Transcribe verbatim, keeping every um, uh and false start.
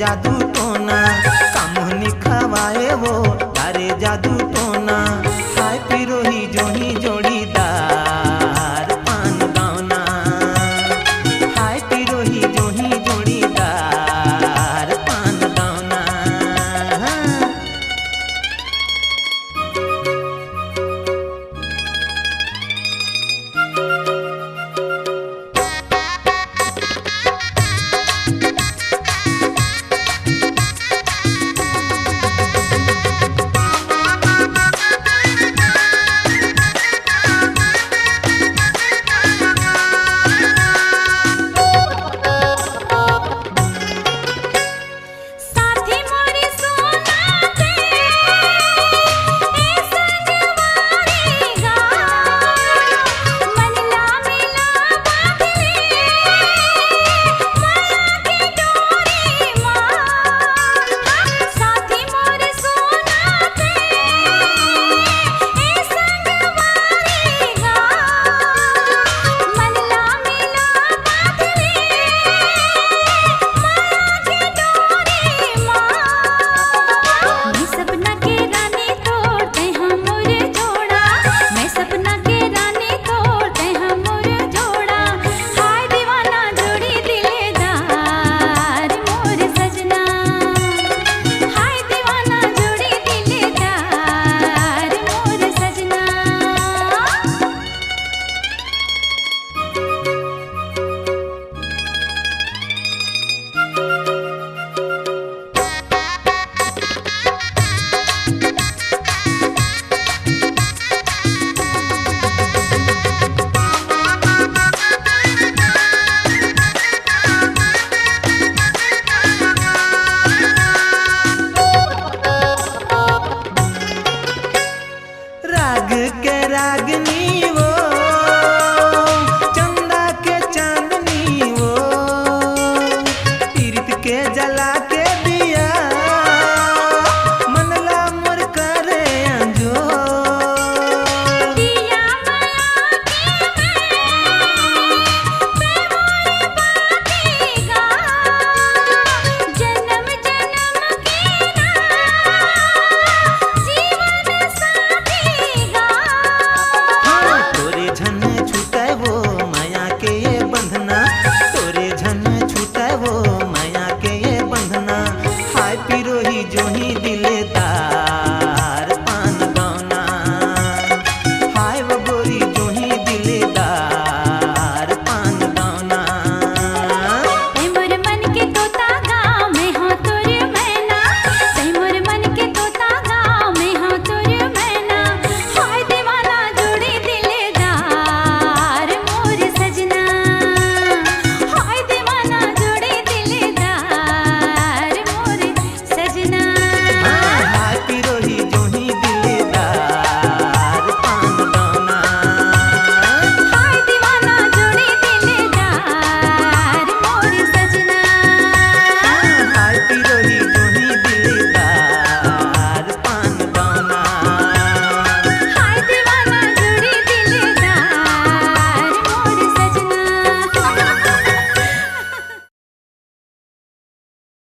जादू टोना, का मुहनी खवाए वो, तारे जादू टोना, हाय पिरोही जोही जोड़ीदार पान दावना, हाय पिरोही जोही जोड़ीदार पान दावना। राग के रागनी वो, चंदा के चांदनी वो, पीरित के जला के दिया, मन ला मोर करे अंजोर। हाँ, तोरे झन छूटय वो मया के ये बंधना, तोरे झन छूटय वो मया के ये बंधना, हाय पिरोही जोही दिलदार।